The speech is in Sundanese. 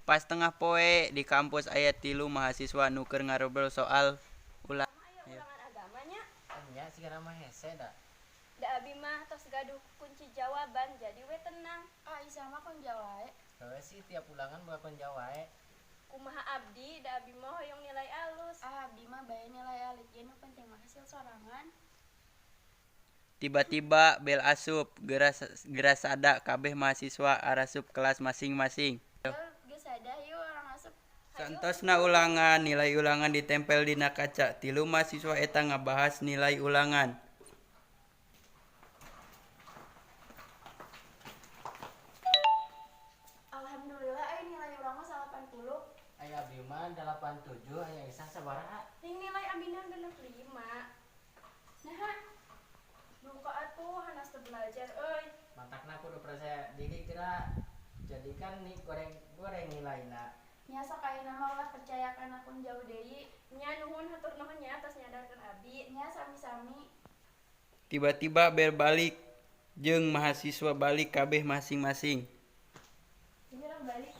Pas tengah poe, di kampus aya tilu mahasiswa nu keur ngarobrol soal ulangan. Aya ulangan agama nya? Nya, sigana mah hese da. Da abi mah tos gaduh kunci jawaban, jadi we tenang. Ah, Isah mah konjak wae. Heueuh sih, tiap ulangan boga konjak wae. Kumaha abdi, da abi mah hoyong nilai alus. Ah, abdi mah bae nilai alit ge, nu penting mah hasil sorangan. Tiba-tiba bel asup, geura sada kabeh mahasiswa arasup kelas masing-masing. Bel geus sada, hayu urang asup. Saentosna ulangan, nilai ulangan ditempel dina kaca. Tilu mahasiswa eta ngabahas nilai ulangan. Alhamdulillah euy, nilai urang mah 80. Ai abdi mah 87, ai Isah sabaraha? Ning nilai abina 65. Naha? Duka atuh hanas teu belajar euy. Matakna kudu percaya diri geura. Jadi kan nih goreng-goreng nilaina. Nya, sok ayeuna mah ulah percaya kana konjak deui. Nya, nuhun, hatur nuhun nya atos nyadarkeun abi. Nya, sami-sami. Tiba-tiba bel balik jeung mahasiswa balik kabeh masing-masing. Ini urang balik.